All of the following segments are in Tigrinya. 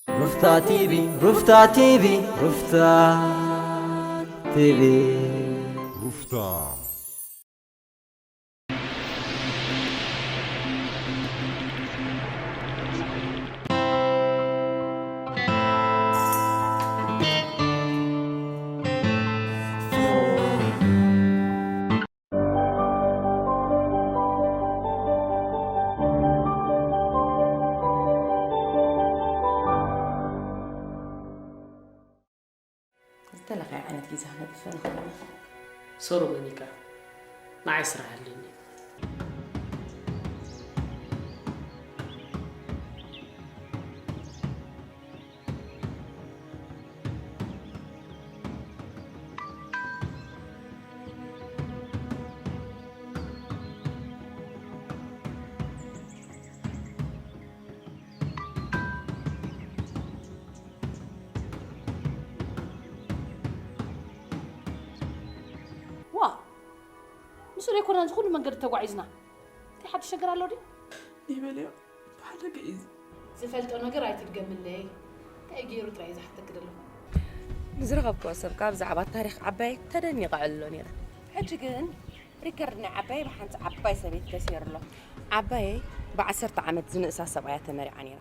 ሩፍታ ቲቪ፣ ሩፍታ ቲቪ፣ ሩፍታ ቲቪ። ሩፍታ። ዝተለኸየ ዓይነት ጊዜ ክነጥፍእ ንኽእል ኢና። ሶሪ ሞኒካ፣ ንዓይ ስራሕ ኣለኒ። ዋ! ምስኡ ዘይኮና እዚ ኩሉ መንገዲ ተጓዒዝና። እንታይ ሓድሽ ነገር ኣሎ ድዩ? ይበልዮ፣ ብሓደ ገይዝ። ዝፈልጦ ነገር ኣይትድገምለይ። እንታይ ገይሩ ጥራይ እዩ ዝሓተኪ ዘለኹ። ንዝረኸብክዎ ሰብ ከኣ ብዛዕባ ታሪኽ ዓባየይ ተደኒቐ እዕልሎ ነይረ። ሕጂ ግን ሪከርድ ናይ ዓባየይ ብሓንቲ ዓባይ ሰበይቲ ተሰይሩ ኣሎ። ዓባየይ ብዓሰርተ ዓመት ዝንእሳ ሰብኣያ ተመሪዓ ነይራ።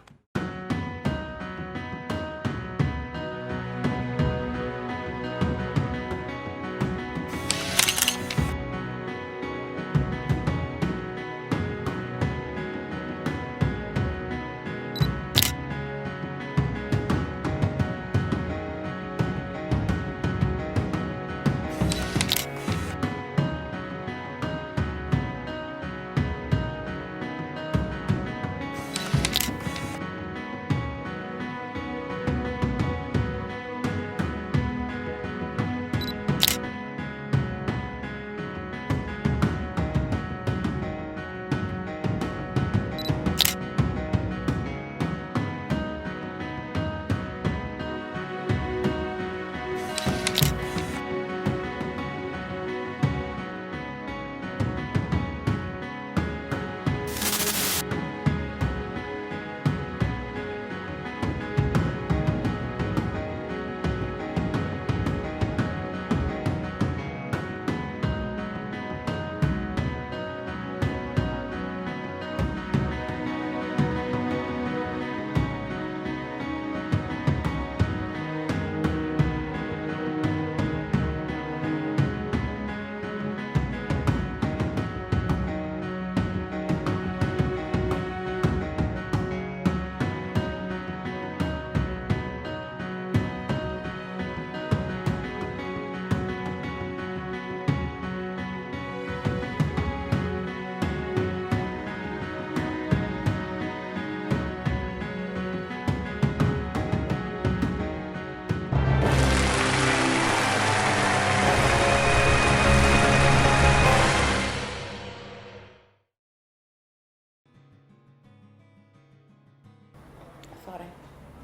ፍቕረይ፣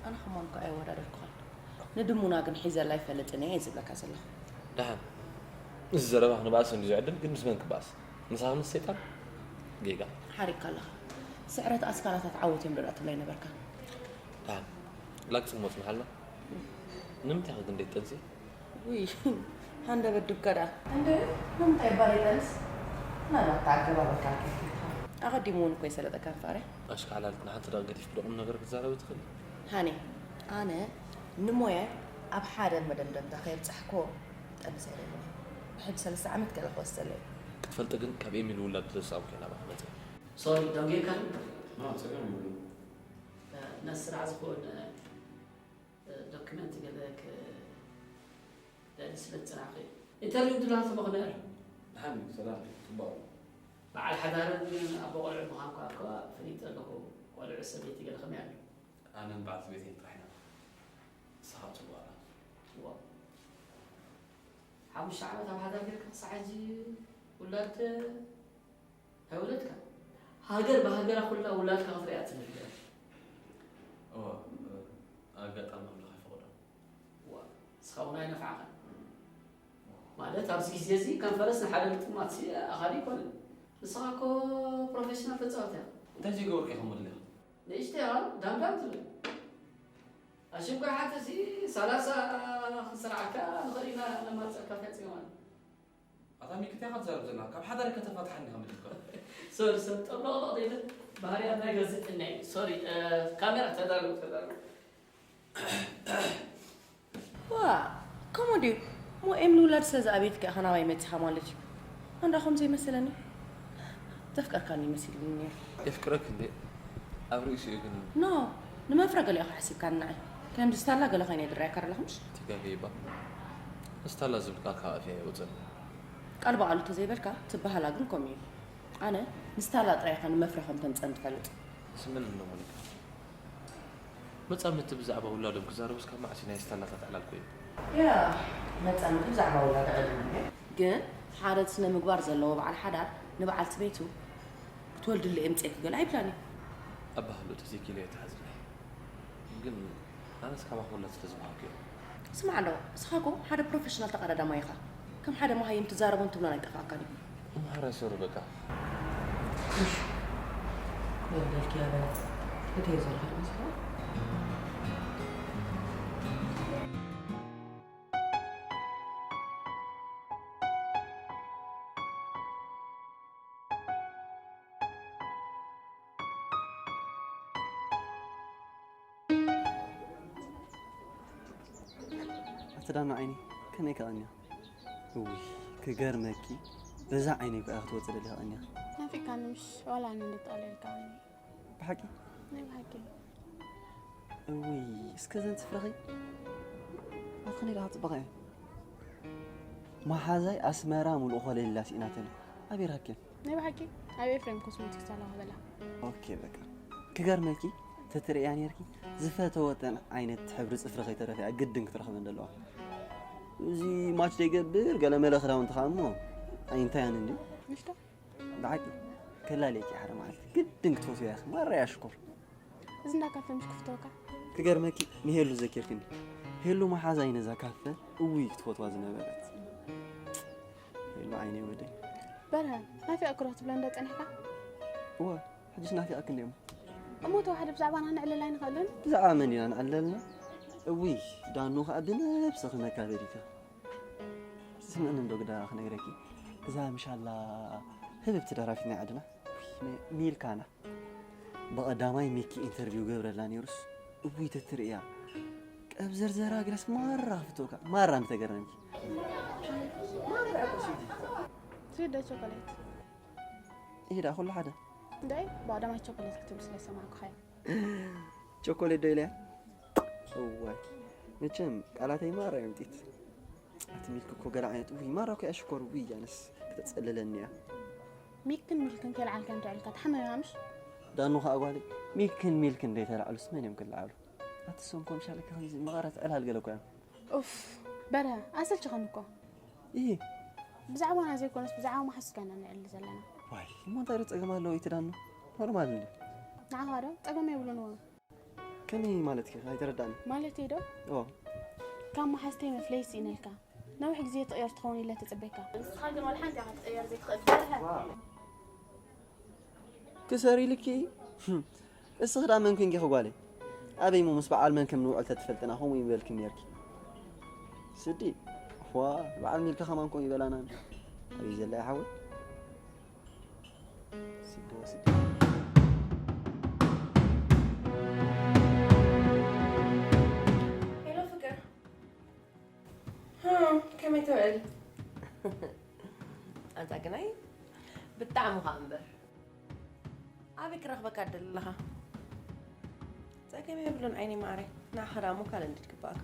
ኣነ ከማን እኮ ኣይወዳደርኩኻን። ንድሙና ግን ሒዘላ ኣይፈልጥን እየ ዝብለካ ዘለኹ። ደሓን፣ እዚ ዘረባኺ ንባእሲ እንድዩ ዝዕድም፣ ግን ምስ መን ክባእስ? ምሳኺ ምስ ሰይጣን? ጌጋ። ሓሪቕካ ኣለኻ። ስዕረት ኣስካላታት ዓወት እዮም ዶ ትብለይ ነበርካ? ደሓን፣ ላግ ጽሞ ጽንሓልና። ንምንታይ ኸ ግን ደይትጠንሲ? ውይ፣ ሃንደበት ድብከዳ። እንደ ንምንታይ ባል ይጠንስ? ምናልባት ተኣገባበካ ከይትልካ። ኣቐዲሙ እውን እኮ ይሰለጠካ ፍቕረ። ኣሽካዕላልት ንሓንቲ ደቂ ገዲፍኪ ዶ ቁም ነገር ክትዛረቢ ትኽእሊ? ሃኒ፣ ኣነ ንሞያይ ኣብ ሓደ መደምደምታ ከየብጻሕክዎ ጠንስ ኣይደልን። ብሕጂ ሰለስተ ዓመት ገለ ክወስደለይ። ክትፈልጢ ግን ካብ ኤሚል ውላድ ስለ ዝሰኣንኩ እየ ናባኺ መጺአ። ሶሪ፣ ደንጊርካኒ? ኖ፣ ጸገም የብሉን። ነቲ ስራሕ ዝኸውን ዶክመንት ገለ ክደሊ ስለ ዝጸናሕኩ እዩ። ኢንተርቪው ድላቱ መኽንያ ኣሎ። ደሓን እዩ፣ ሰላም እዩ፣ ጽቡቕ እዩ። በዓል ሓዳርን ኣቦ ቆልዑ ምዃንኳ እኳ ፈሊጠ ኣለኹ። ቆልዑ ሰበይቲ ገለ ከመይ ኣሎ? ኣነን በዓልቲ ቤተይን ጥራሕ ኢና። ንስኻ ጽቡቕ ኣላ። እዋ። ሓሙሽተ ዓመት ኣብ ሓዳር ጌርካ ክሳዕ ሕጂ ውላድ ኣይወለድካ። ሃገር ብሃገራ ኩላ ውላድካ ክትሪኣ ትደሊ። እወ፣ ኣጋጣሚ ኣምላኽ ኣይፈቐዶን። እዋ፣ ንስኻ እውን ኣይነፍዓኻን። ማለት ኣብዚ ግዜ እዚ ከም ፈረስ ንሓደ ግጥማት ሲ ኣኻሊ ኣይኮነን። ንስኻ እኮ ፕሮፌሽናል ተጻዋቲ ኢኻ። እንታይ ዘይገበርኩ ኢኻ እሞ ደሊኻ? ንእሽተይ ኢኻ ዳምዳም ትብል። ኣሽንኳ ሓተሲ ሰላሳ ክስርዓካ ንኽእል ኢና ነማርፀካ ፈፂምና። ኣታ ሚኪ እንታይ ኢኻ ትዛረብ ዘለኻ? ካብ ሓዳር ከተፋትሓኒ ኢኻ መዲብካ። ሶሪ፣ ሶሪ፣ ጠብለቕለቕ ዘይብል ባህርያት ናይ ጋዜጠኛ እዩ። ሶሪ፣ እ፣ ካሜራ ተዛረቡ፣ ተዛረቡ። ዋ፣ ከምኡ ድዩ? እሞ ኤም ንውላድ ስለ ዝኣበየትካ ኢኻ ናባይ መጺኻ ማለት እዩ። ኣንዳ ከም ዘይመሰለኒ። ዘፍቀርካኒ መሲልኒ ነይሩ። የፍቅረክ እንዴ? ኣብ ርእሱ እዩ ግን። ኖ፣ ንመፍረ ገለ ኢኻ ሓሲብካኒ ንዓይ። ከምዚ ስታላ ገለ ኮይነ ይድረየካ ኣለኹ ምሽ? ተጋገይባ። ስታላ ዝብልካ ካብ ኣፍያ ይወፅን። ቃል ብቓሉ ተዘይበልካ ትበሃላ ግን ከምኡ እዩ። ኣነ ንስታላ ጥራይ ኢኻ ንመፍረ ከም ተምፀን ትፈልጥ። ስምን እንደ ሞኒካ። መጻምድቲ ብዛዕባ ውላዶም ክዛረቡስ ካብ መዓስ እዩ ናይ ስታላታት ዕላል ኮይኑ? ያ፣ መጻምድቲ ብዛዕባ ውላዶ ዕላል እዩ። ግን ሓደ ስነ ምግባር ዘለዎ በዓል ሓዳር ንበዓልቲ ቤቱ ክትወልድሉ እየ ምጽኤኪ ገለ ኣይብላን እዩ። ኣባህሉ ተዘይኪሉ እየ ተሓዝነ። ግን ኣነስ ካባኹ ውላድ ስለ ዝበሃልኩ እየ። ስማዕ ኣሎ፣ እስኻ እኮ ሓደ ፕሮፌሽናል ተቐዳዳማይ ኢኻ። ከም ሓደ መሃይም ትዛረቦን ትብሎን ኣይጠፍኣካን እዩ። እምሃር ኣይሰሩ በቃ። እሺ። ክወደልኪ እያ በላት። እትየ ዘለኻ ትመስሎ። ኣቲ ዳና ዓይኒ፣ ከመይ ከቐንያ? እውይ፣ ክገርመኪ፣ በዛ ዓይነይ እኮ እያ ክትወጽእ ደሊኻ ቀኒኻ። ናፊቃኒ ምሽ፣ ዋላ ኣነ እንድጠቕለልካ ቀኒ። ብሓቂ? ናይ ብሓቂ። እውይ፣ እስከ ዘን ጽፍርኺ። ኣትኽኒ ኢኻ ጽባቐ እያ። መሓዛይ ኣስመራ ሙሉእ ኮለል ኢላ ስኢናተኒ። ኣበይ ረኸብክየን? ናይ ብሓቂ? ኣብ ኤፍሬም ኮስሞቲክስ ኣለዋ በላ። ኦኬ፣ በቃ። ክገርመኪ፣ ተትርእያ ነይርኪ፣ ዝፈተወተን ዓይነት ሕብሪ ጽፍሪ ከይተረፈ እያ ግድን ክትረኽበን ዘለዋ። እዚ ማች ዘይገብር ገለ መለ ክዳውንቲ ኸኣ እሞ ኣይንታያን እንድዩ። ምሽቶ? ብሓቂ፣ ከላልየኪ ሓደ መዓልቲ ግድን ክትፈትውያ ኢኺ። ማራ እያ ሽኮር። እዚ እንዳ ካፈ ምሽ ክፍተወካ? ክገርመኪ፣ ንሄሉ ዘኪርክኒ። ሄሉ መሓዛይ ነዛ ካፈ እውይ ክትፈትዋ ዝነበረት። ሄሉ ዓይነይ ወደይ። በርሀ፣ ናፊቐ ክሮ ትብሎ እንዶ ጸኒሕካ? እወ፣ ሕጅስ ናፊቐኪ እንድየ እሞ። እሞ ተዋሕደ ብዛዕባና ንዕልል ኣይንኽእልን? ብዛዕባ መን ኢና ንዕልል ዘለና? እውይ፣ ዳኑ ኸኣ ብነብስኺ መካበዲታ። ስምዕኒ እንዶ ግዳ ክነግረኪ፣ እዛ ምሻላ ህብብቲ ደራፊት ናይ ዓድና፣ ሚልካና። ብቐዳማይ ሚኪ ኢንተርቪው ገብረላ ነይሩስ፣ እውይ ተትርእያ። ቀብዘርዘራ ግዳስ ማራ ክፍተውካ፣ ማራ ምተገረምኪ። ስዊት ዶ ቸኮሌት? ይሄዳ ኩሉ ሓደ። እንታይ? ብቐዳማይ ቸኮሌት ክትብል ስለ ዝሰማዕኩኻ እየ። ቸኮሌት ዶ ኢለያ? እዋይ፣ መቸም ቃላተይ ማራ እዮም ጢት። ኣቲ ሚልክ እኮ ገለ ዓይነት፣ ውይ፣ ማራ እኮ እያ ሽኮር፣ ውይ፣ ኣነስ ክተጸልለኒ እያ። ሚክን ሚልክን ከይልዓልካ እንታይ ኢልካ ትሓመም ኢኻ ምሽ? ዳኑ ኸኣ ጓለይ፣ ሚክን ሚልክን ደይተላዕሉስ መን እዮም ክለዓሉ? ኣቲ ሶም ኮምሻለካ ከምዚ መቐረት ዕላል ገለ እኮ እዮም። ኡፍ፣ በርሀ፣ ኣሰልችኸኒ እኮ። እሂ። ብዛዕባና ዘይኮነስ ብዛዕባ መሓዙትካ ኢና ንዕሊ ዘለና። ዋይ፣ እሞ እንታይ ዶ ጸገም ኣለዎ እቲ ዳኑ? ኖርማል እንድዩ። ንዓኻ ዶ ጸገም የብሉን እዎ። ከመይ ማለትኪ? ኣይተረዳእኒ። ማለተይ ዶ? ኦ። ካብ መሓዝተይ መፍለይ ስኢነልካ። ነዊሕ ግዜ ትቕየር ትኸውን ኢለ ተጸበይካ። ንስኻ ግን ዋላ ሓንቲ ኢኻ ክትቕየር ዘይትኽእል በርሀ። ክሰሪ ኢልኪ? እስኺ ዳ መን ኮንኪ ጓለይ? ኣበይ እሞ ምስ በዓል መን ከም ንውዕል ተትፈልጥና ከምኡ ይበልኪ ነይርኪ። ስዲ፣ ዋ፣ በዓል ሚልካ ከማን ከምኡ ይበላና። ኣበይ ዘላ እያ ሓወይ? ስዲ ወስዲ። ሄሎ ፍቅር። ሃ፣ ከመይ ትውዕል? ኣንታ ግናይ ብጣዕሚ ኸኣ እምበር። ኣበይ ክረኽበካ ትደሊ ኣለኻ? ጸገም የብሉን ዓይኒ ማዕረይ። ንዓኻ ደኣ እሞ ካልእ እንድዩ ዝግባኣካ።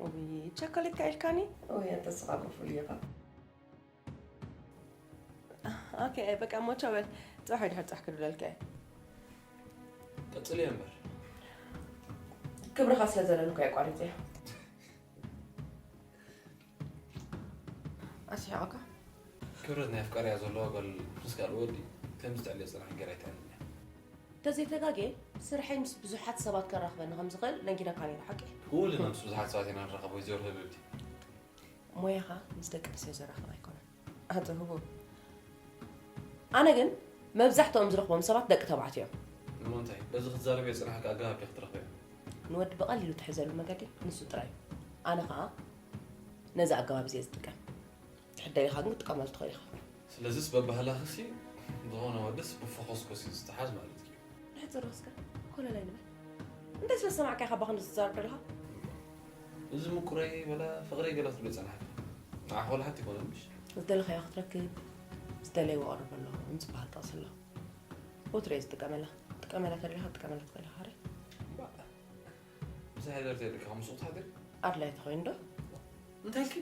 ውይ፣ ቸኮሌት ከ ኢልካኒ? ውይ፣ ኣንታ ንስኻ እኮ ፍሉይ ኢኻ። ኦኬ፣ በቃ እሞ ቻው በል። ጽባሕ ወይ ድሕሪ ጽባሕ ክድውለልካ እየ። ቀጽልዮ እምበር። ክብርኻ ስለ ዘለኒ እኮ እየ ኣቋሪጸዮ። ኣስሒቐካ? ክብረት ናይ ኣፍቃሪኣ ዘለዋ ጓል ምስ ካልእ ወዲ ከምዚ ትዕልዮ ጽናሕ ገይራ ኣይትዕልልን እያ። እንተዘይተጋግየ፣ ስርሐይ ምስ ብዙሓት ሰባት ከራኽበኒ ከም ዝኽእል ነጊረካ ነይረ፣ ሓቂ? ኩልና ምስ ብዙሓት ሰባት ኢና ንራኸብ፣ ወይዘሮ ህብብቲ። ሞያኻ ምስ ደቂ ኣንስትዮ ዘራኽብ ኣይኮነን። ኣቶ ህቡብ። ኣነ ግን መብዛሕትኦም ዝረኽቦም ሰባት ደቂ ተባዕትዮ እዮም። እሞ እንታይ፣ በዚ ክትዛረብዮ ዝጸናሕኪ ኣገባብ ዲኺ ትረኽብዮ? ንወዲ ብቐሊሉ ትሕዘሉ መገዲ ንሱ ጥራይ እዩ። ኣነ ኸኣ ነዚ ኣገባብ እዚ እየ ዝጥቀም። ትሕደሊኻ ግን ክትጥቀመሉ ትኽእል ኢኻ። ስለዚስ በባህላኽሲ ዝኾነ ወድስ ብፎኾስኮስ እዩ ዝተሓዝ ማለት እዩ። ንሕጽር እስከ ኮለል ኣይንበል። እንታይ ስለ ዝሰማዕካ ኢኻ ባኽንዶ ትዛረብ ዘለኻ? እዚ ምቁረይ በላ ፍቕረይ ገላ ትብሎ ጸናሕካ። ንዓኻ ወላ ሓንቲ ይኮነ ምሽ? ዝደለኻዮ ክትረክብ፣ ዝደለይዎ ቀርብ ኣሎ፣ ከም ዝበሃል ጥቕሲ ኣሎ። ወትሩ እየ ዝጥቀመላ። ትጥቀመላ ተደሊኻ ክትጥቀመላ ትኽእል ኢኻ፣ ሓራይ? እምበኣር፣ ምስ ሕደርተይ ኢልካ ምስኡ ክትሓድር? ኣድላይ ተኾይኑ ዶ? እንታይ ኢልኪ?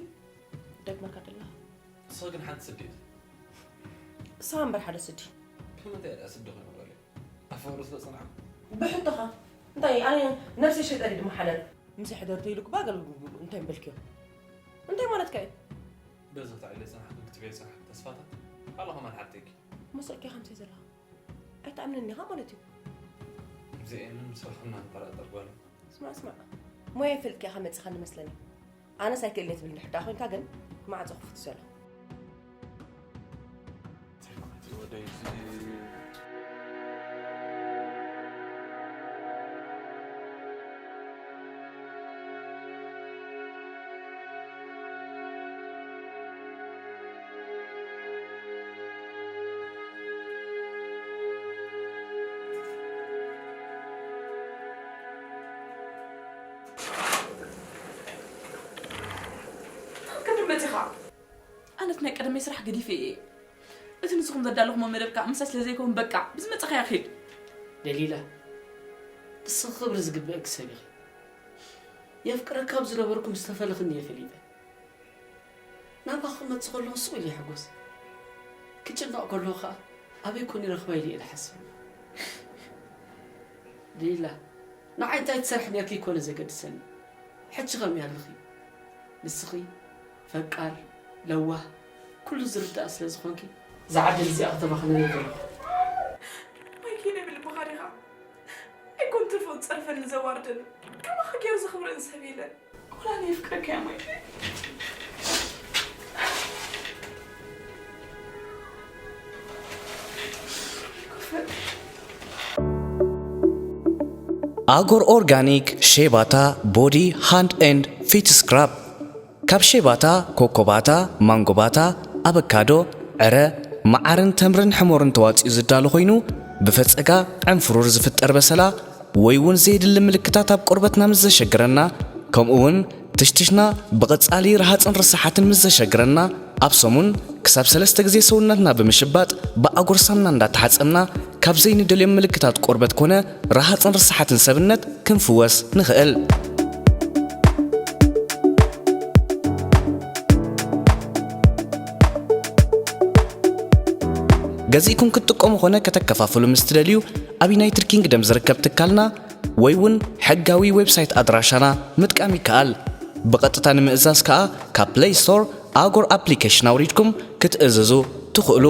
ደግመካ ደለኻ። ንስኺ ግን ሓንቲ ስዲ ኢኺ። ንስኻ እምበር ሓደ ስዲ። ብምንታይ እያ ስዲ ኮይነ ጓለይ? ኣብ ፍቕሪ ስለ ጸናሕኩ። ብሕቶኻ። እንታይ፣ ኣነ ነብሰይ ሸይጠ ድየ ድማ ሓለል? ምስ ሕደርተይ ኢሉ ክባ ገለ እንታይ ምበልክዮ? እንታይ ማለትካ እዩ? በዚ ክትዕለ ጸናሕኩ ክትበይ ጸናሕኩ ተስፋታት። ኣላ ከማን ሓተይኪ። መሶቅኪ ከምዚ ዘለኻ። ኣይትኣምንን ኢኻ ማለት እዩ። ብዘየምን ምስ ረኸብና ንጠራጠር ጓል። ስማዕ፣ ስማዕ። ሞያ ይፈልጥኪ ኢኻ መጺኻ ንመስለኒ። ኣነስ ኣይክእልን እየ ትብል እንድሕር ደኣ ኮይንካ ግን ማዕጾ ክፉት ዘሎ። ክንዲ መጺኻ? ኣነስ ናይ ቀደመይ ስራሕ ገዲፈ እየ። እቲ ንስኹም ዘዳለኹሞ መደብ ከኣ ምሳይ ስለ ዘይከውን በቃ፣ ብዝመጸኻዮ ኺድ። ደሊላ፣ ንስኺ ክብሪ ዝግብእኪ ሰብ ኢኺ። የፍቅረካ ኣብ ዝነበርኩ ምስ ተፈለኽኒ እየ ፈሊጠ። ናባኺ ክመጽእ ከለኹ ስቕ ኢለ ይሕጎስ። ክጭነቕ ከለኹ ከኣ ኣበይ ኮን ይረኽባ ኢለ እየ ዝሓስብ። ደሊላ፣ ንዓይ እንታይ ትሰርሒ ነርኪ ኣይኮነ ዘገድሰኒ። ሕጂ ከመይ ኣለኺ? ንስኺ ፈቃር፣ ለዋህ፣ ኩሉ ዝርዳእ ስለ ዝኾንኪ፣ እዛ ዓዲ እዚኣ ከተባኽነኒ ኣይደለኹ። ማይክ፣ ነብል ብኻ ዲኻ? ኣይኮን ትርፉ ዝጸርፈኒ ዘዋርደኒ። ከማኻ ገይሩ ዘኽብረኒ ሰብ የለን። ወላ ኣነ የፍቅረካ እየ ማይክ። ኩፍእ። ኣጎር ኦርጋኒክ ሼባታ ቦዲ ሃንድ ኤንድ ፊት ስክራብ። ካብ ሼባታ፣ ኮኮባታ፣ ማንጎባታ፣ ኣበካዶ፣ ዕረ፣ መዓርን ተምርን ሕሞርን ተዋጺኡ ዝዳሎ ኮይኑ፣ ብፈጸጋ ዕንፍሩር ዝፍጠር በሰላ ወይ እውን ዘየድሊ ምልክታት ኣብ ቆርበትና ምስ ዘሸግረና፣ ከምኡ እውን ትሽትሽና ብቐጻሊ ረሃጽን ርሳሓትን ምስ ዘሸግረና፣ ኣብ ሰሙን ክሳብ ሰለስተ ግዜ ሰውነትና ብምሽባጥ ብኣጎር ሳምና እንዳተሓጸብና ካብ ዘይንደልዮም ምልክታት ቆርበት ኮነ ረሃጽን ርሳሓትን ሰብነት ክንፍወስ ንኽእል። ገዚእኩም ክትጥቀሙ ኾነ ከተከፋፍሉ ምስ ትደልዩ፣ ኣብ ዩናይትድ ኪንግደም ዝርከብ ትካልና ወይ እውን ሕጋዊ ዌብሳይት ኣድራሻና ምጥቃም ይከኣል። ብቐጥታ ንምእዛዝ ከኣ ካብ ፕለይ ስቶር ኣጎር ኣፕሊኬሽን ኣውሪድኩም ክትእዝዙ ትኽእሉ።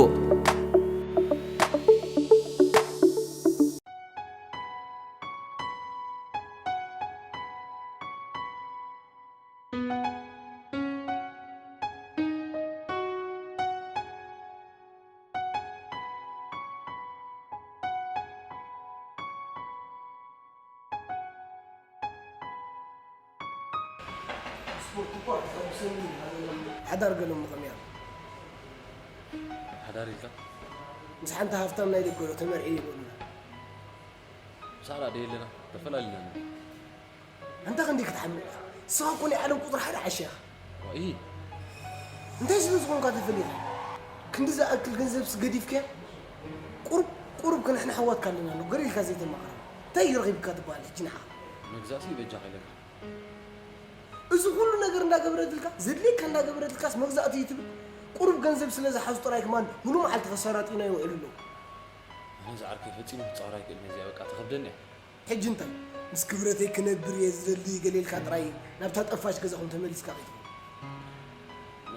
ስፖርት እኮ ኣተሓጉሰኒ። ሓዳር ገለ እሞ ከመይ ኣሎ? ሓዳር ኢልካ? ምስ ሓንቲ ሃፍታም ናይ ደገ ዶ ተመርዕየ ይበሉና። ምሳና ደየለና ተፈላሊና ንብል። ኣንታ ክንደይ ክትሓምቕ ኢኻ? ንስኻ እኮ ናይ ዓለም ቁጽሪ ሓደ ዓሻ ኢኻ። ዋኢ እንታይ ስለ ዝኾንካ ተፈሊኻ? ክንዲ ዝኣክል ገንዘብስ ገዲፍካያ? ቁሩብ ቁሩብ ከ ንሕና ኣሕዋትካ ኣለና ኣሎ ገር ኢልካ ዘይተማቕረና። እንታይ እዩ ረኺብካ ትበሃል ሕጂ ንዓኻ? መግዛእሲ በጃኻ ኢለካ። እዚ ኩሉ ነገር እንዳገበረትልካ ዘድልየካ እንዳገበረትልካስ መግዛእቲ እዩ ትብል? ቁሩብ ገንዘብ ስለ ዝሓዙ ጥራይ ከማን ሙሉእ መዓልቲ ከሰራጥዩና ይውዕሉ ኣለዉ። ኣነ ዝዓርከይ ፈጺሙ ክጻወራ ኣይክእልን እየ እዚኣ በቃ ትኸብደኒ እያ። ሕጂ እንታይ ምስ ክብረተይ ክነብር እየ ዝደሊ ገለ ኢልካ ጥራይ ናብታ ጠፋሽ ገዛኹም ተመሊስካ ከይትኸውን። ኖ፣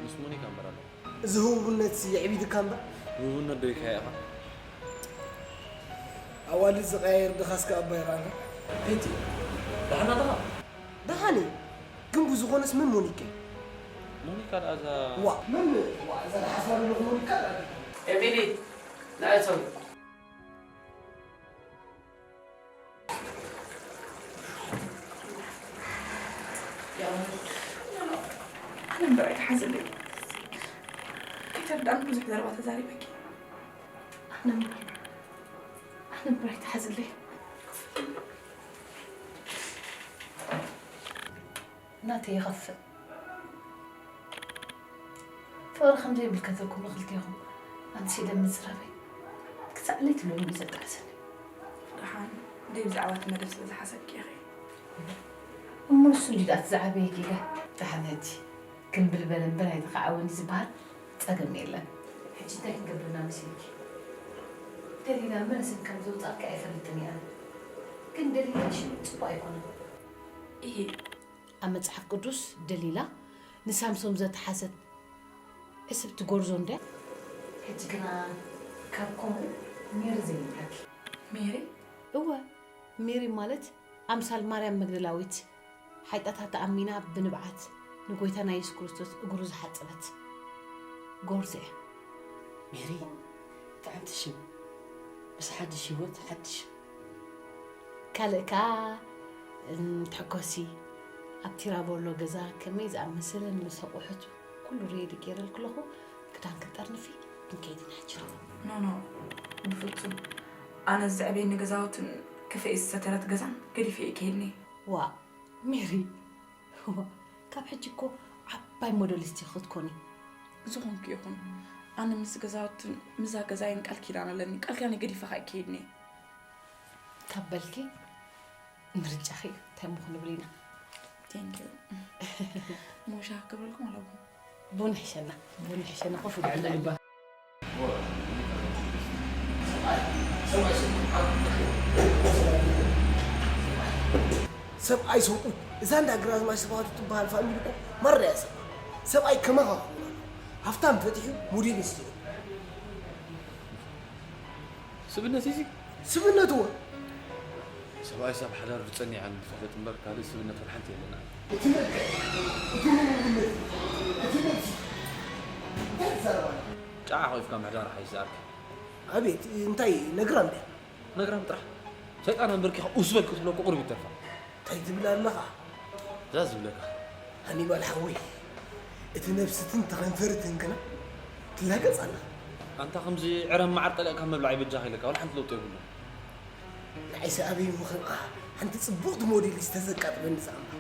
ምስ ሞኒካ እምበር ኣለኹ። እዚ ህቡብነትሲ የዕቢድካ እምበር። ህቡብነት ዶ ኢልካዮ ኢኻ? ኣዋልድ ዝቐያየር ድኻስ ከኣ እባ ይረኣና። ቤቲ፣ ደሓና ዲኻ? ደሓን እየ፣ ግን ብዝኾነስ መን ሞኒካ እያ? ሞኒካ ደኣ እዛ ዋ መን ዋ እዛ ደሓስባ ዘለኹ ሞኒካ ደኣ። ኤሚሊ፣ ንኣይ ሶሪ። ብራይ ተሓዝለይ። ከይተረዳእኒ ብዙሕ ዘረባ ተዛሪበኪ። ኣነ እምበር፣ ኣነ እምበር ኣይትሓዝለይ። ናተይ ይኸፍእ። ፍቕሪ ከም ዘይምልከተኩም ንኽልቴኹም ኣንሲለ ምጽራበይ ክሳዕ ለይቲ ሎሚ እዩ ዘጣዕሰኒ። ደሓን ደይ ብዛዕባ እቲ መደብ ስለ ዝሓሰብኪ ኢኺ። እሞ ንሱ እንዲ ደኣ እቲ ዝዓበየ ጌጋ። ደሓን ሕጂ ክምብል በለ እምበር ኣይተኻዕወን እዩ ዝበሃል ጸገም የለን። ሕጂ እንታይ ክንገብር ኢና መሲልኪ? ደሊላ መን ስም ከም ዘውጻእኪ ኣይፈልጥን እየ ኣነ። ግን ደሊላ ሽም ጽቡቕ ኣይኮነን። እሂ። ኣብ መጽሓፍ ቅዱስ ደሊላ ንሳምሶም ዘተሓዘት ዕስብቲ ጎርዞ እንድያ። ሕጂ ግና ካብ ከምኡ ሜሪ ዘይብለኪ። ሜሪ? እወ፣ ሜሪ ማለት ኣምሳል ማርያም መግደላዊት ሓጢኣታ ተኣሚና ብንብዓት ንጎይታና የሱስ ክርስቶስ እግሩ ዝሓጸበት ጎርዞ እያ። ሜሪ፣ ጥዕምቲ ሽም። ምስ ሓድሽ ህይወት ሓድሽ። ካልእ ከኣ፣ እም፣ ተሐጎሲ። ኣብ ቲራቮሎ ገዛ ከመይ ዝኣመሰለ ንመስ ኣቑሑት ኩሉ ሬዲ ገይረልኪ ኣለኹ። ክዳን ክትጠርንፊ ክንከይድ ኢና ሕጂ። ኖ፣ ኖ፣ ብፍጹም። ኣነ ዘዕበየኒ ገዛውትን ክፍኤ ዝሰተረት ገዛን ገዲፈ እየ ከይድኒ። ዋእ፣ ሜሪ፣ ዋእ፣ ካብ ሕጂ እኮ ዓባይ ሞዴሊስት ኢኺ ክትኮኒ። ዝኾንኩ ይኹን፣ ኣነ ምስ ገዛውትን ምስዛ ገዛይን ቃል ኪዳን ኣለኒ። ቃል ኪዳነይ ገዲፈ ከኣ ኣይከይድን እየ። ካብ በልኪ፣ ምርጫኺ እዩ። እንታይ ምኹ ንብል ኢና። Thank you። ሞሻ ክብረልኩም ኣለኹ። ቡን ይሕሸና፣ ቡን ይሕሸና። ኮፍ ኢሉ ልባ። ሰብኣይ ሰብኡት፣ እዛ እንዳ ግራዝማች ስብሃቱ ትበሃል ፋሚሊ እኮ ማራ እያ ሰብ። ሰብኣይ ከማኻ ክኸውን ኣለዎ። ሃፍታም ፈቲሑ ሞዴሊስት ይኹን። ስብነት እዚ? ስብነት እወ። ሰብኣይ ሳብ ሓዳር ብጸኒዕ እየ ዝፈልጥ እምበር ካልእ ስብነት ወላ ሓንቲ የለና። እቲ መልክዕ፣ እቲ ምንነት፣ እቲ ነብሲ፣ እንታይ ትዛረብ ኣለኻ? ጫዓ ሓቒፍካ ምሕዳር ሓይሽ ዝኣርክ። ኣቤት፣ እንታይ ነግራም ድያ? ነግራም ጥራሕ። ሰይጣን ኣንበርኪኻ ኡስ በል ክትብሎ እኮ ቁሩብ ይተርፋ። እንታይ ትብል ኣለኻ? እዛ ዝብለካ። ሃኒባል ሓወይ፣ እቲ ነብስትን ተኸንፈርትን ግና ትላገጽ ኣላ። ኣንታ ከምዚ ዕረ መዓር ጠሊቕካ ምብላዕ ይበጃኻ ኢለካ፣ ዋላ ሓንቲ ለውጢ የብሉን። ንዓይሲ ኣበይ ምኽንኣ ሓንቲ ጽቡቕቲ ሞዴሊስት ተዘቃጥበኒ ዝኣምራ።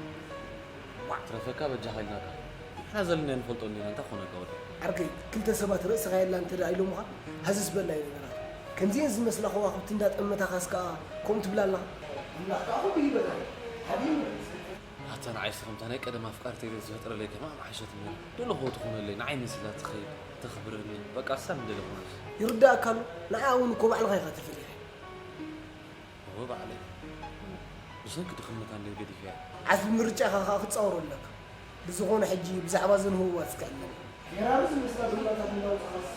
ዋዕ ትረፈካ በጃኻ ኢልናካ። ንሕና ዘለና ንፈልጦ እንዲና፣ እንታይ ኮነካ ወዲ? ዓርከይ፣ ክልተ ሰባት ርእስኻ የላ እንተ ደኣ ኢሎምኻ፣ ሃዝስ በላ እዩ ነገራት። ከምዚኤን ዝመስላ ከዋኽብቲ እንዳጠመታኻስ ከኣ ከምኡ ትብላ ኣለኻ? ኣምላኽ ከኣ ኩሉ ይበልዕ። ሓቢሩ ይመልስ። ኣታ ንዓይሲ ከምታ ናይ ቀደም ኣፍቃርተይ ዝፈጥረለይ ከማን ሓሸትኒ። ደለኹዎ ትኾነለይ፣ ንዓይ መሲላ ትኸይድ፣ ተኽብረኒ። በቃ እሳ ምደለ ኮነት። ይርዳእካ ኣሎ። ንዓ እውን እኮ ባዕልኻ ኢኻ ተፈሊኻ። እወ ባዕለይ። ብሰንኪ ድኽነታ እንድየ ገዲፈያ። ዓስቢ ምርጫኻ ከኣ ክትጻወሮ ኣለካ። ብዝኾነ ሕጂ ብዛዕባ ዘንህውዋ እስከ እመን። ጌራሩ ዝመስላ ዱላታት እንዳውጽኻስ።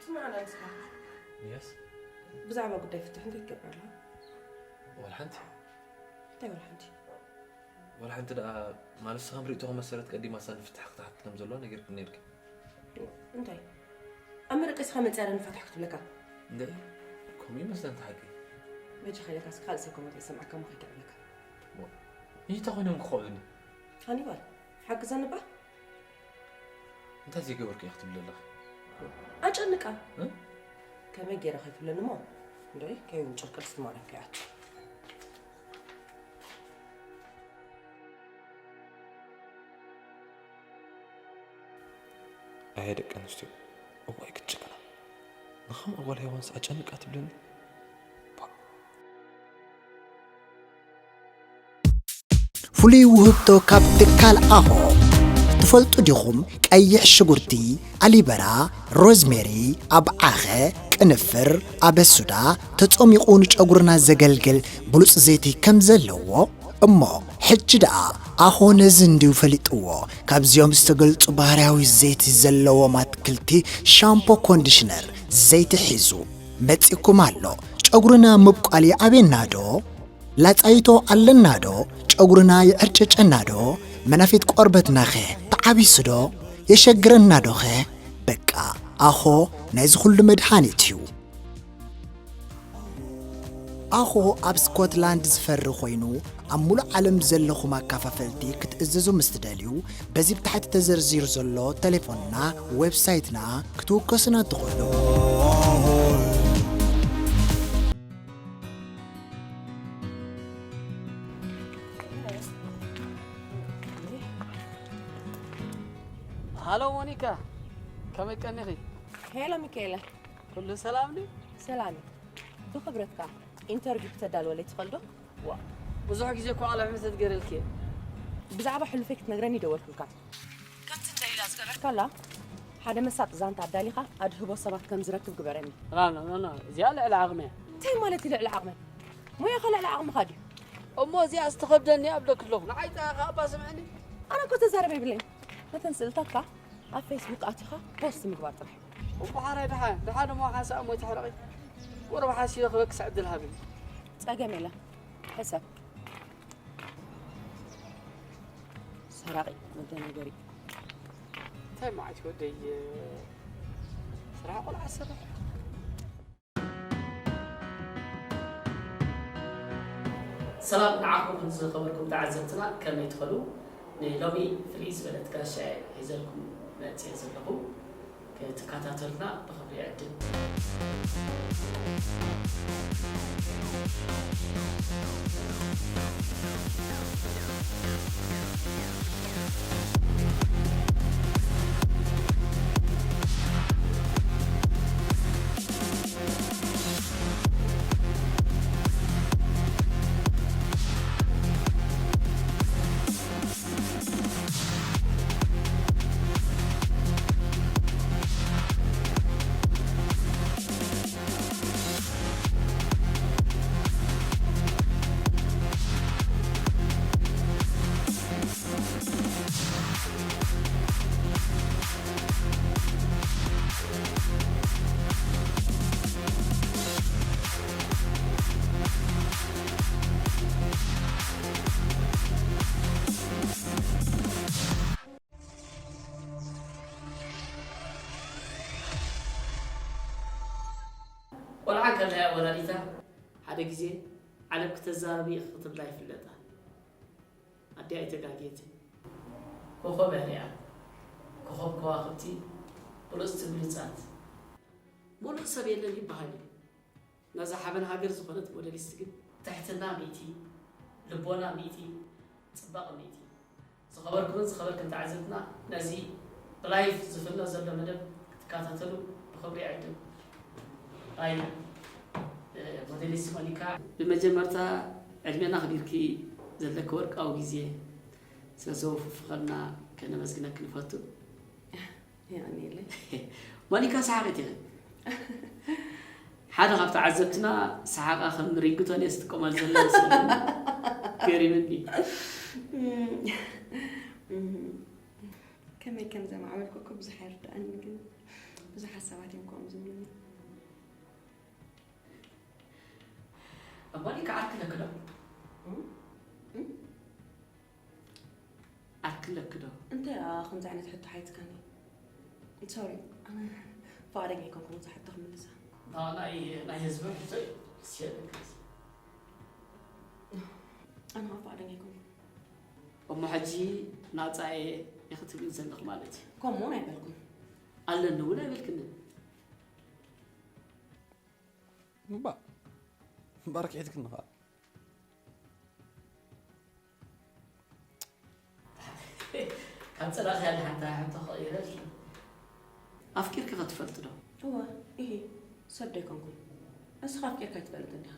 ስምዓና ንስኻ። የስ። ብዛዕባ ጉዳይ ፍትሕ እንታይ ትገብር ኣለኻ? ወላ ሓንቲ። እንታይ ወላ ሓንቲ? ወላ ሓንቲ ደኣ፣ ማለት ንስኻ ብ ርእይቶኻ መሰረት ቀዲማ እሳ ንፍትሕ ክትሓትት ከም ዘለዋ ነጊርክኒ ነይርኪ። እንታይ? ኣብ መደቀሲኻ መጺኣ ዶ ንፋታሕ ክትብለካ? እንደ፣ ከምኡ ይመስለኒ እቲ ሓቂ። በጃኻ ኢለካስ ካልእ ሰብ ከምኡ ከይሰምዓካ እሞ ከይተዕብለካ። ዋ፣ እንታይ ኮይኖም ክኸብዑኒ? ሃኒባል፣ ሓግዘኒ እባ። እንታይ ዘይገበርኩ እየ ክትብሊ ኣለኺ? ኣጨንቃ። እ? ከመይ ገይረ ከይትብለኒ እሞ፣ እንዶይ ከይውንጨፍ ቅድስቲ ማርያም ከይኣቱ። ኣየ ደቂ ኣንስትዮ፣ እዋይ ክትጭክና። ንኸምኣ ጓል ሄዋንስ ኣጨንቃ ትብለኒ። ባ- ፍሉይ ውህብቶ ካብ ትካል ኣሆ። ትፈልጡ ዲኹም? ቀይሕ ሽጉርቲ፣ ኣሊበራ፣ ሮዝሜሪ፣ ኣብዓኸ፣ ቅንፍር፣ ኣበሱዳ ተጾሚቑ ንጨጉርና ዘገልግል ብሉጽ ዘይቲ ከም ዘለዎ። እሞ ሕጂ ደኣ ኣኾ ነዚ እንድዩ ፈሊጥዎ። ካብዚኦም ዝተገልጹ ባህርያዊ ዘይቲ ዘለዎም ኣትክልቲ ሻምፖ ኮንዲሽነር ዘይቲ ሒዙ መጺእኩም ኣሎ። ጨጉርና ምብቋል ይኣብየና ዶ? ላጻይቶ ኣለና ዶ? ጨጉርና ይዕርጨጨና ዶ? መናፊት ቆርበትናኸ ተዓቢሱ ዶ? የሸግረና ዶኸ? በቃ ኣኾ ናይዚ ኩሉ መድሃኒት እዩ። ኣኾ ኣብ ስኮትላንድ ዝፈሪ ኮይኑ፣ ኣብ ሙሉእ ዓለም ዘለኹም ኣካፋፈልቲ ክትእዝዙ ምስ ትደልዩ፣ በዚ ብታሕቲ ተዘርዚሩ ዘሎ ተሌፎንና፣ ዌብሳይትና ክትውከሱና ትኽእሉ። ሃሎ ሞኒካ፣ ከመይ ቀኒኺ? ሄሎ ሚካኤለ። ኩሉ ሰላም ድዩ? ሰላም እዩ። ብኽብረትካ ኢንተርቪው ክተዳልወለይ ትኽእል ዶ? ዋ፣ ብዙሕ ግዜ እኮ ቃለ መሕትት ገይረልኪ እየ። ብዛዕባ ሕሉፈይ ክትነግረኒ ይደወልኩልካ። ከምቲ እንደ ሊላ ዝገበርካላ፣ ሓደ መሳጢ ዛንታ ኣዳሊኻ ኣድህቦ ሰባት ከም ዝረክብ ግበረኒ። ና፣ ና፣ ና፣ ና፣ እዚኣ ልዕሊ ዓቕሚ እያ። እንታይ ማለት እዩ ልዕሊ ዓቕመይ? ሞያኻ ልዕሊ ዓቕምኻ ድዩ? እሞ እዚኣ ዝተኸብደኒ ኣብለኪ ኣለኹ። ንዓይ ጥራይ ከኣ እባ ስምዕኒ። ኣነ እኮ ተዛረበ ይብለይን። ነተን ስእልታትካ ኣብ ፌስቡክ ኣቲኻ ፖስት ምግባር ጥራሕ። እሞ ሓራይ ደሓን፣ ደሓን እሞ ሓንሳእ እሞ ይትሕረቒ። ቁሩብ ሓሲበ ክበክስ ዕድል ሃብኒ። ጸገም የለን። ሕሰብ። ሰራቒ መደናገሪ። እንታይ መዓት ወደይ፣ ስራሕ ቆልዓ ዝሰርሕ? ሰላም ንዓኹም ዝኸበርኩም ተዓዘብትና፣ ከመይ ትኸዱ? ንሎሚ ፍልይ ዝበለት ጋሻ እየ ሒዘልኩም መጽየ ዘለኹ። ክትከታተሉና ብኽብሪ ይዕድም። ቆልዓ እንከላ እያ ወላዲታ ሓደ ግዜ ዓለም ክተዛረቢ ኢኺ ክትብላ ይፍለጣ። ኣዲኣ ኣይተጋግየትን። ኮኾብ እያ ሪኣ። ኮኾብ ከዋኽብቲ ብሉጽቲ ብሉጻት። ምሉእ ሰብ የለን ይበሃል እዩ። ነዛ ሓበን ሃገር ዝኾነት ሞዴሊስት ግን ትሕትና ሚእቲ፣ ልቦና ሚእቲ፣ ጽባቐ ሚእቲ። ዝኸበርኩምን ዝኸበርክን ተዓዘብትና፣ ነዚ ብላይፍ ዝፍኖ ዘሎ መደብ ክትከታተሉ ብኽብሪ ይዕድም። ኣይ፣ እ፣ ሞዴሊስት ሞኒካ፣ ብመጀመርታ ዕድሜና ኣኽቢርኪ ዘለኪ ወርቃዊ ግዜ ስለ ዘወፈፍኸልና ከነመስግነኪ ንፈቱ። የቐንየለይ። ሞኒካ ሰሓቒት ኢኺ። ሓደ ካብ ተዓዘብትና ሰሓቓ ከም ሪንግቶን እየ ዝጥቀመሉ ዘሎ መሰለኒ። ገሪምኒ። እም፣ እም፣ ከመይ ከም ዘማዕበልኩ እኮ ብዙሕ ኣይርድኣንን፣ ግን ብዙሓት ሰባት እዮም ከምኡ ዝብሉኒ። ሞኒካ ዓርኪ ኣለኪ ዶ? እም? እም? ዓርኪ ኣለኪ ዶ? እንታይ ደኣ ከምዚ ዓይነት ሕቶ ሓቲትካኒ? ሶሪ፣ ኣነ ፍቓደኛ ኣይኮንኩን ነዛ ሕቶ ክምልሳ። ና-፣ ናይ፣ ናይ ህዝቢ ሕቶ እዩ። ኣነ ፍቓደኛ ኣይኮንኩን። እሞ ሕጂ ናጻ እየ ኢኺ ትብሊ ዘለኺ ማለት እዩ? ከምኡ እውን ኣይበልኩን። ኣለኒ እውን ኣይበልክንን። እምባ፣ እምበኣር ክሒድክኒ ኸኣ። ካብ ጸላእኽያ ድሓን እታ ሕቶ ክቕይረልኪ። ኣፍቂርኪ ኸ ትፈልጢ ዶ? እወ፣ እሂ፣ ሰብ ዶ ኣይኮንኩን? ንስኻ ኣፍቂርካ ኣይትፈልጥን ዲኻ?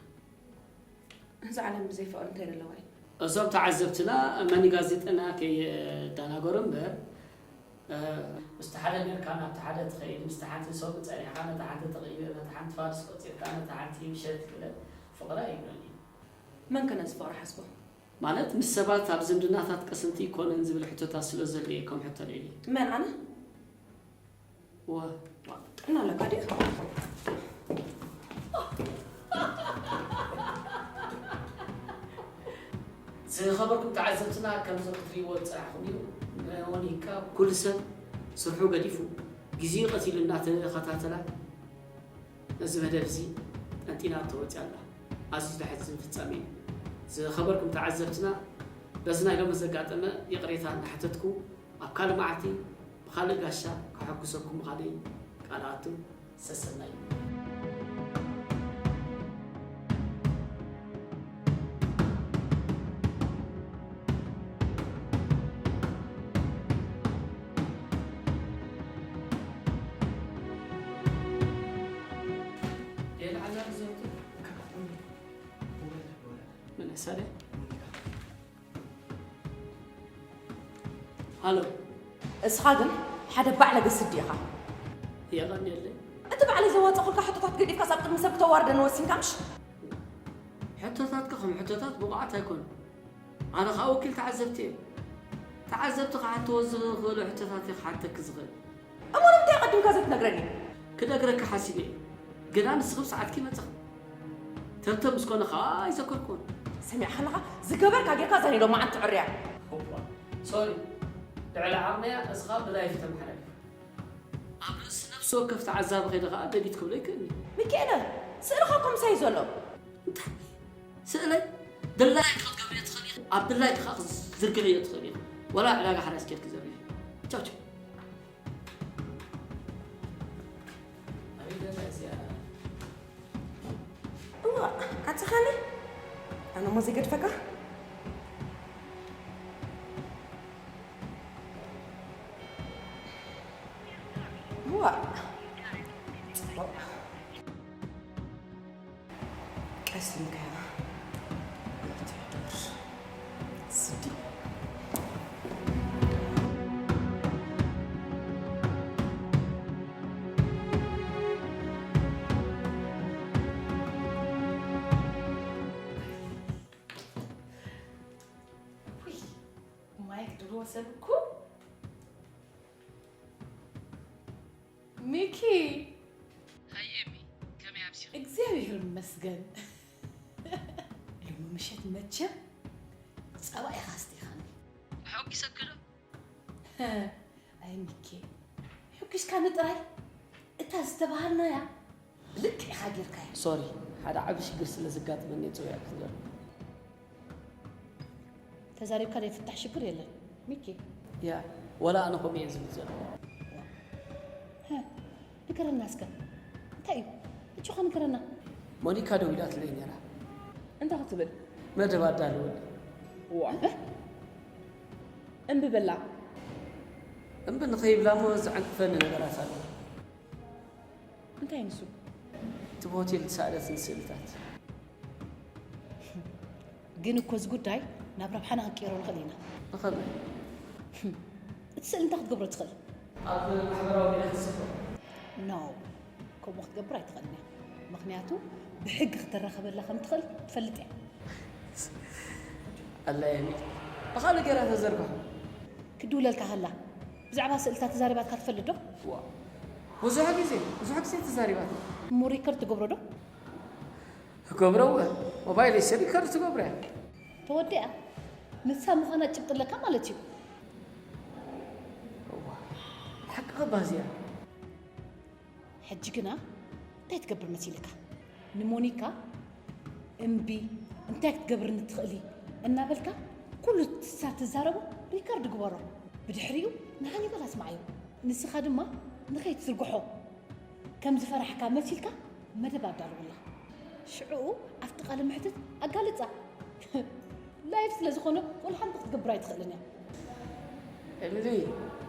እዛ ዓለም ብዘይ ፍቕሪ እንታይ ደለዋ እዩ? እዞም ተዓዘብትና መኒ ጋዜጠና ከየደናገሩ እምበር፣ እ፣ ምስቲ ሓደ ኔርካ ናብቲ ሓደ ትኸይድ፣ ምስቲ ሓንቲ ሰው ጸኒሕካ ነታ ሓንቲ ትቕይር፣ ነታ ሓንቲ ፋርስ ቆጺርካ ነታ ሓንቲ ምሸት ክለ ፍቕሪ ኣይብሎን እዩ። መን ከ ነዚ ፍቕሪ ሓስቦ? ማለት ምስ ሰባት ኣብ ዝምድናታት ቀሰንቲ ይኮነን ዝብል ሕቶታት ስለ ዘድልየ ከም ሕቶ ልዒሉ። መን ኣነ? ወ ጥዕና ኣለካ ድዩ? ዝኸበርኩም ተዓዘብትና፣ ከምዚ ክትሪእዎ ዝጸናሕኩም እዩ። ንሞኒካ ኩሉ ሰብ ስርሑ ገዲፉ ግዜኡ ቀቲሉ እናተኸታተላ ነዚ መደብ እዚ ጠንጢና ተወፂኣ ኣላ። ኣዝዩ ዘሕዝን ፍጻሜ እዩ። ዝኸበርኩም ተዓዘብትና፣ በዚ ናይ ሎሚ ዘጋጠመ ይቕሬታ እናሓተትኩ፣ ኣብ ካልእ መዓልቲ ብኻልእ ጋሻ ከሐጉሰኩም ምዃነይ ቃል ኣቱ። ሰሰናዩ። ሃሎ። እስኻ ግን ሓደ ባዕለገ ስዲ ኢኻ። የቐንየለይ። እቲ ባዕለይ ዘዋጸኹልካ ሕቶታት ገዲፍካስ ኣብ ቅድሚ ሰብ ክተዋርደኒ ወሲንካ ምሽ? ሕቶታትካ ከም ሕቶታት ብቑዓት ኣይኮኑን። ኣነ ኸኣ ወኪል ተዓዘብቲ እየ። ተዓዘብቲ ክሓትዎ ዝኽእሉ ሕቶታት እየ ክሓተኪ ዝኽእል። እሞ ንምንታይ ኣቐዲምካ ዘይትነግረኒ? ክነግረኪ ሓሲበ እየ። ግና ንስኺ ብሰዓትኪ መጻኺ። ተብተ ምስ ኮነ ኸኣ ኣይዘከርኩዎን። ሰሚዕካ ኣለኻ? ዝገበርካ ጌርካ እዛ ናይ ሎማዓንቲ ዕርያ። ሆባ፣ ሶሪ። ልዕሊ ዓቕመያ እዚ ኸኣ ብላይፍ ተመሓላሊፉ። ኣብ ርእሲ ነፍሲ ወከፍ ተዓዛቢ ከይደ ኸኣ ደሊት ክብሎ ይክእል እዩ። ሚካኤለ፣ ስእልኻ እኮ ምሳይ ዘሎ። እንታይ? ስእለይ? ድላይኪ ክትገብርዮ ትኽእሊ ኢኺ። ኣብ ድላይኪ ኸኣ ክትዝርግሕዮ ትኽእሊ ኢኺ። ወላ ዕዳጋ ሓራስ ኬድኪ ዘርግሒ። ቻው ቻው። ኣበይ ገዛ እዚኣ? እዋ፣ ዓጽኻኒ? ኣነ እሞ ዘይገድፈካ? እዋ፣ ጽቡቕ። ቀስ ኢልካ ስዲ። ውይ፣ ማይክ ድሮ ሰብ እኮ። ሚኪ። ሃይ ኤሚ፣ ከመይ ኣምሲኺ? እግዚኣብሔር ይመስገን። ሎሚ ምሸት መቸም ጸባ ኢኻ ኣስቲኻኒ። ኣሐጒሰኪ ዶ? ኣይ ሚኪ፣ ሕጒስካኒ ጥራይ። እታ ዝተባሃልናያ ብልክዕ ኢኻ ጌርካያ። ሶሪ፣ ሓደ ዓቢ ሽግር ስለ ዘጋጥመኒ እየ ጸዊዐኪ ዘለኹ። ተዛሪብካ ዘይፍታሕ ሽግር የለን ሚኪ። ያ፣ ወላ ኣነ ከምኡ እየ ዝብል ዘለኹ። ሀ፣ ንገረና እስከ። እንታይ እዩ? እጆኻ ንገረና። ሞኒካ ደዊላትለይ ነይራ። እንታይ ክትብል? መደብ ኣዳልወለይ። ዋ። እ? እምቢ በላ። እምቢ ንኸይብላ እሞ ዘዕንቅፈኒ ነገራት ኣሎ። እንታይ ንሱ? እቲ ብሆቴል ዝሰኣለትኒ ስእልታት። ግን እኮ እዚ ጉዳይ ናብ ረብሓና ክንቅይሮ ንኽእል ኢና። ንኸመይ? እቲ ስእሊ እንታይ ክትገብሮ ትኽእል? ኣብ ማሕበራዊ ሚድያ ክዝርግሖ። ኖ፣ ከምኡ ክትገብር ኣይትኽእልን እያ። ምኽንያቱ ብሕጊ ክትራኸበላ ከም ትኽእል ትፈልጥ እያ። ኣላ የሚ፣ ብኻልእ ገይራ ተዘርግሖ። ክድውለልካ ከላ ብዛዕባ ስእልታት ተዛሪባትካ ትፈልጥ ዶ? ዋ፣ ብዙሕ ግዜ፣ ብዙሕ ግዜ ተዛሪባትና። እሞ ሪከርድ ትገብሮ ዶ? እገብሮ እወ፣ ሞባይለይሲ ሪከርድ ትገብሮ እያ። ተወዲኣ፣ ንሳ ምዃና ጭብጢ ኣለካ ማለት እዩ። እዋ፣ ሓቅኻ ባዝያ። ሕጂ ግና እንታይ ትገብር መሲልካ? ንሞኒካ እምቢ፣ እንታይ ክትገብርኒ ትኽእሊ እናበልካ ኩሉ ንሳ ትዛረቦ ሪከርድ ግበሮ። ብድሕሪኡ ንሃኒባል ኣስምዓዮ። ንስኻ ድማ ንኸይትዝርግሖ ከም ዝፈራሕካ መሲልካ መደብ ኣዳልወላ። ሽዕኡ ኣብቲ ቃለ መሕትት ኣጋልጻ። ላይፍ ስለ ዝኾነ ወላ ሓንቲ ክትገብር ኣይትኽእልን እያ። ኤሚሊ፣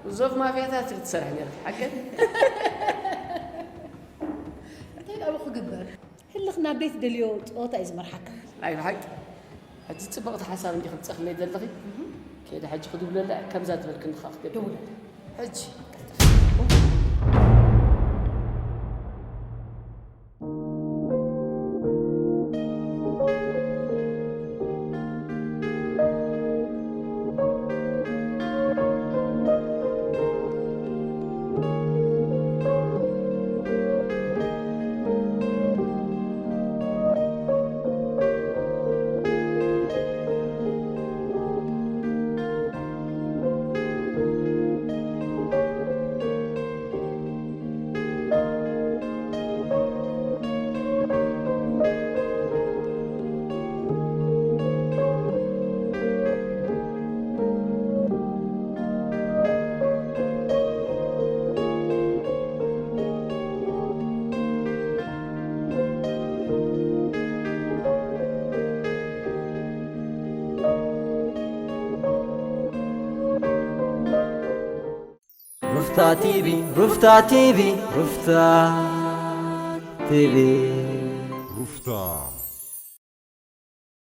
ብዙሕ ማፍያታት ክትሰርሕ ነይርካ፣ ሓቂ? እንታይ ደኣ ክግበር? ህልኽ ናብ ደይ ትደልዮ ጸወታ እዩ ዝመርሓካ። ናይ ብሓቂ። ሕጂ ጽብቕቲ ሓሳብ እንዲኺ ትጸኽለይ ዘለኺ። እህ። ከይደ ሕጂ ክድውለላ እየ፣ ከምዛ ዝበልክኒ ኸኣ ክገብር። ደውለላ። ሕጂ። ቀልጥፍ። ሩፍታ ቲቪ፣ ሩፍታ ቲቪ፣ ሩፍታ ቲቪ።